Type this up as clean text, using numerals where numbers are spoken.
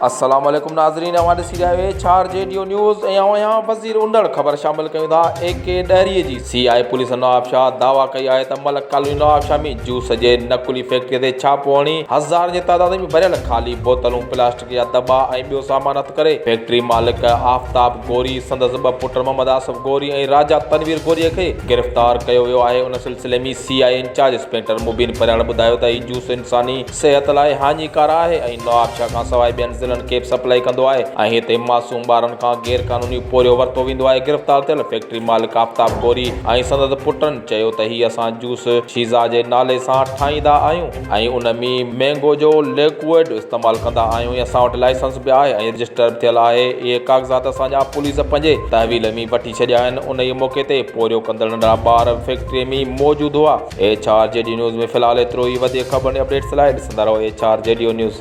السلام عليڪم ناظرين اوهان ڏسي رهيا آهيو H R G D news ۽ آئون آهيان وزير انڙ خبر شامل ڪيون ٿا اي ڪي ڏهري جي سي آء پوليس نوابشاهه دعويٰ ڪئي آهي ته ملڪ ڪالوني نوابشاهه ۾ جوس جي نقلي فيڪٽري تي ڇاپو هڻي هزارن جي تعداد ۾ ڀريل خالي بوتلون پلاسٽڪ جا دٻا ۽ ٻيو سامان هٿ ڪري فيڪٽري مالڪ آفتاب غوري سندس ٻه پٽ محمد آصف غوري ۽ راجا تنوير غوري کي گرفتار ڪيو ويو آهي ان سلسلي ۾ C I incharge inspector Mubeen Parhiyar ٻڌايو ته هي جوس انساني صحت لاء هاڃيڪار آهي ۽ نوابشاهه کانسواء ٻين ضلعن کي به سپلائي ڪندو آهي ۽ هتي معصوم ٻارن کان غير قانوني پورهيو ورتو ويندو آهي گرفتار ٿيل فيڪٽري مالڪ آفتاب غوري ۽ سندس پٽن چيو ته هي اسان جوس شيزا جي نالي سان ٺاهيندا آهيون ۽ ان ۾ مينگو جو ليڪوئڊ استعمال ڪندا آهيون ۽ اسان وٽ لائسنس به آهي ۽ رجسٽر به ٿيل آهي اهي ڪاغذات اسان جا پوليس پنهنجي تحويل ۾ وٺي ڇڏيا آهن انهي موقعي تي پورهيو ڪندڙ ننڍڙا ٻار به فيڪٽري ۾ موجود هئا. H R G D news ۾ في الحال ايترو ئي وڌيڪ خبرن ۽ اپڊيٽس لاء ڏسندا رهو H R G D news.